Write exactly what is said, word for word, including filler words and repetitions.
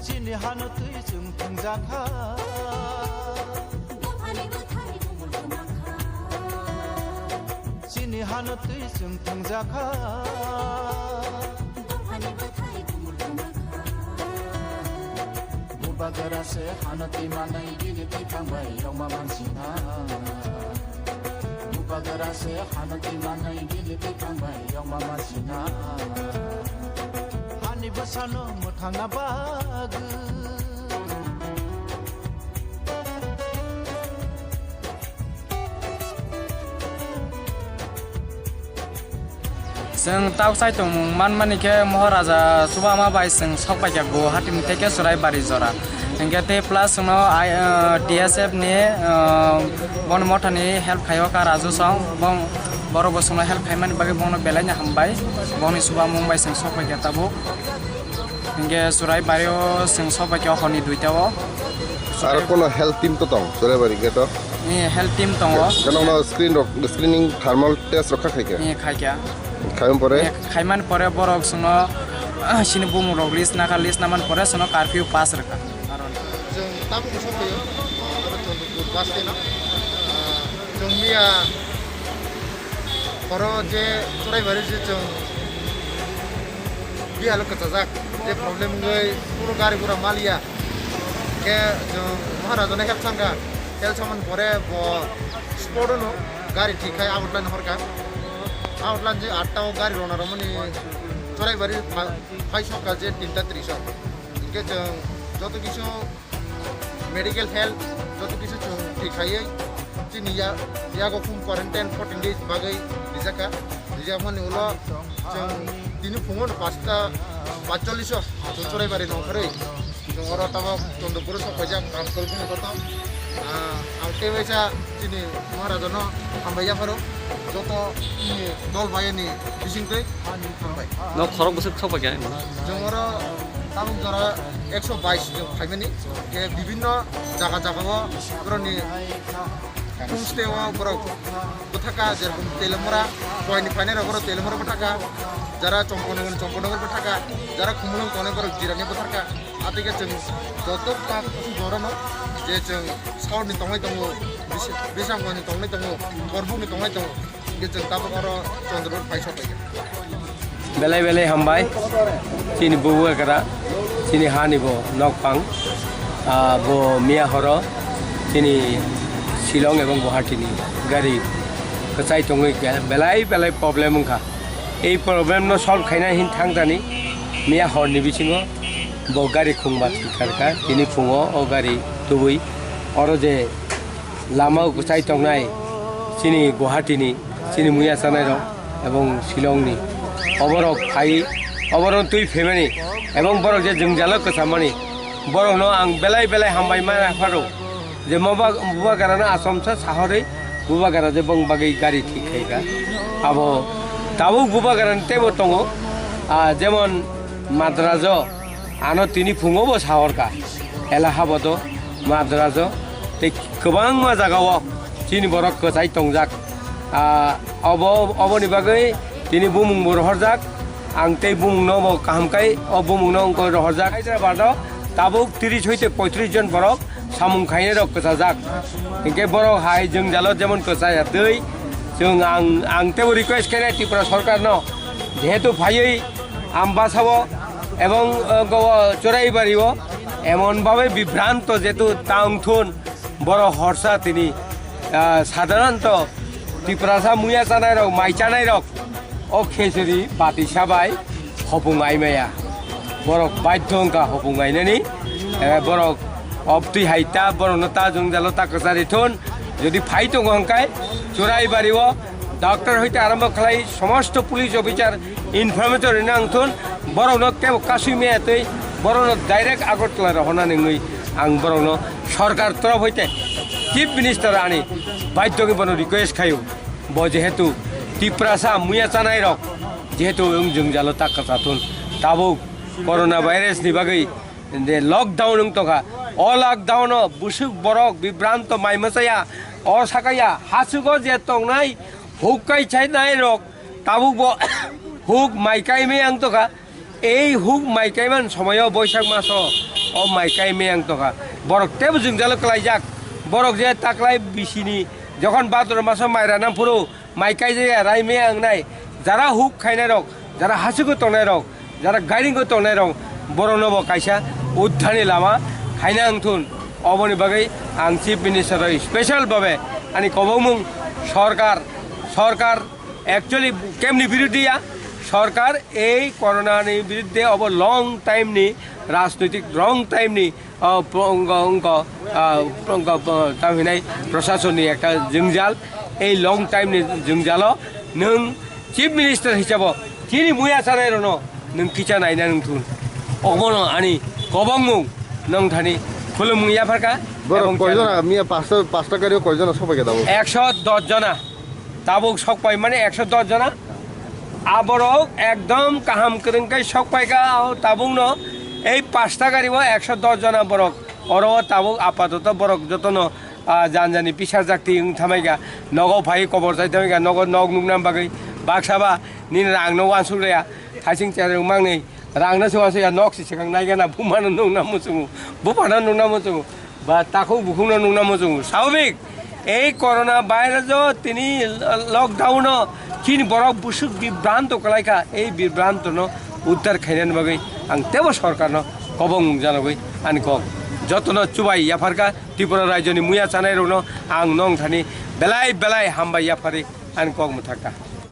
Chini hano twi chwng thwngjakha. Dophani bwthai bumul kwmangkha. Chini hano twi chwng thwngjakha. Dophani bwthai bumul kwmangkha. Bubagra se hano twi manwi bini twi thangbai yongma mansina. Bubagra se hano twi manwi bini twi thangbai yongma mansina. Hani bwsano mwthangna bagwi. Chwng tabuk chai tongmung manmani khe Moharaja Chubama bai chwng sok paikha Guwahati ni tei khe Churaibari jora. Hinkhe tei plus chwngno I, uh, T S F ni, uh, boni mothani help khaio ka Raju song, bong, borok bo chwngno help khaimani bagwi bongno belai no hambai. Bongni chubamung bai chwng sok paikha tabuk. Hinkhe Churaibari o chwng sok paikha horni duita o. Aro kono health team to tong, Churaibari gate o? Eh, health team tongo. Kono no screen rok, screening thermal test rok kha khaikha? Eh, khaikha. Khaimani pore? Eh, khaimani pore borok chwngno, ah, sini bumung rok list nakha, list namani pore chwngno curfew pass rwkha. Chwng tabuk sokphaio, abo Chandipur bus stand o. Ah, chwng miya horo je Churaibari je chwng bihalo kwchajak, je problem wngwi kunu gari gura maliya. Khe chwng Maharajano help sangkha, help samani pore bo spot ono gari thik khai outline horkha. Outline je atta o gari rona romani Churaibari pha-, phai sokha je tinta tris o. Hinkhe chwng joto kisu medical help joto kisu chwng thik khaiwi chini ya-, yago home quarantine fourteen days bagwi rijakha. Rijakmani ulo chwng tini phungo pasta paitchollish o chwng Churaibari nongkharwi chwng oro tabok Chandipur o sok paijak kam kwrwngni joto. Ah, ang tei waisa chini Maharajano hambai yapharo joto chini dol bayani bisingtwi hambai. No khorok bwswk sok paikha? Chwng oro tabuk jora ekso bais chwng phaimani, khe bibinno jaga jaga o borokni homestay o borok bwthakha, jerokom Teliamura, Koini phainai rok borok Teliamura bwthakha, jara Chomponagar ni Chomponagar bwthakha, jara Khumulwng tongnai borok Jirani bwthakha. Atwikhe chwng joto tak jora no je chwng South ni tongnai tongo, Bis-, Bisramganj ni tongnai tongo, Korbuk ni tongnai tongo. Hingke chwng tabuk oro Chandipur phai sokphaikha. Belai belai hambai, chini bubagra, chini hani bo nokphang, ah, bo miya horo, chini Shillong ebong Guwahati ni gari kwchai tongwi khe belai belai problem wngkha. Ei problem no solve khaina hin thangtani miya hor ni bisingo bo gari khungba thwikharkha, tini phungo o gari tubui oro je lama o kwchai tongnai chini Guwahati ni, chini muya chanai rok ebong Shillong ni oborok phai, oborok twi phaimani ebong borok je jwngjalo kwchamani borok no ang belai belai hambai ma pharo je moba bubagra no achomsa sahorwi bubagra je bong bagwi gari thik khaikha abo tabuk bubagra ni teibo tongo, ah, jemon Madrajo ano tini phungo bo sahorkha Allahabad o, Madrajo tei kwbangma jaga o chini borok kwchai tongjak. Ah, obo, oboni bagwi tini bumung bo rohorjak. Ang tei bumung no bo kaham kai o bumung no wngkha rohorjak. Hyderabad o tabuk tris hoite poitris jon borok samung khainai rok kwchajak. Hinkhe borok hai jwngjalo jemon kwchaya twi chwng ang, ang teibo request khainai Tripura sorkar no, jehetu phaiwi Ambasa o ebong, uh, go, Churaibari o emon bhabe bibhranto jehetu tang thun borok horsa tini, ah, sadharanto Tiprasa muya chanai rok, mai chanai rok o khechuri bati sabai hopung ai maya. Borok baidhyo wngkha hopung ainani, eh, borok obtwi hai ta, borokno ta jwngjalo ta kwchari thun. Jodi phai tongo hwnkhe Churaibari o doctor hoite arombo khlai somosto police officer information rina wngthun, borokno kebo kasui maya twi borokno direct Agartala rohornani wngwi ang borokno sorkar torof hoite Chief Minister ani baidhyo wngwi bono request khaio. Bo jehetu Tiprasa muya chanai rok jehetu wng jwngjalo ta kwchathun, tabuk corona virus ni bagwi je lockdown wng tongkha, o lockdown o bwswk borok bibranto mai mwchaya, o sakaya hachugo je tongnai huk kai chainai rok tabuk bo huk mai kaimai ang tongkha. Ei huk mai kaiman somoyo Boisak maso O mai kai meyang tongkha. Borok tebo jwngjalo klaijak. Borok je taklai bisini jokhon Bhadra maso mai rana phuru mai kaijaya rai meyang nai. Jara huk khainai rok, jara hasigo tongnai rok, jara gairingo tongnai rok, borokno bo kaisa uddharni lama khaina wngthun. Oboni bagwi ang Chief Minister rok special babe ani kobongmung sorkar, sorkar actually kemni biruddhe ya, sorkar ei corona ni biruddhe obo long time ni rajnoitik long time ni, ah, pro-, wngkha, wngkha, ah, wngkha, ah, tamo hinai prosasonni ekta jwngjal, ei long time ni jwngjalo nwng Chief Minister hisabo chini muya chanai rokno nwng kicha naina nwng thun. Obono ani kobongmung nwng thani khulumung yapharkha. Borok ebong koijona miya pasta, pasta gari koijona sopai khe tabuk? Ekso dos jona. Tabuk sokpai mani ekso dos jona. Aborok ekdom kaham kwrwng khe sokpai kha o tabukno. Ei pasta gari o ekso dos jona borok. Oro o tabuk apatoto borok jotono, ah, jan jani pisar jakti wng thamai kha. Nogo phai kobor chai thamai kha. Nogo nog nukna bagwi baksa ba nini rang no wansuk ya. Thaising chereng mangni rang no se wansuk ya. Nok se swkang nai gana buma no nukna muchungo. Bupa no nukna muchungo. Ba takhuk bukhuk no nukna muchungo. Swababik, ei corona virus o tini lockdown o chini borok busuk bibranto kwlai kha. Ei bibranto no uddar khainani bagwi ang tebo sorkar no kobong mung janagwi ani kok jotono chubai yapharkha. Tripura rajyoni muya chanai rokno ang nong thani belai belai hambai yaphari ani kok mwthakha.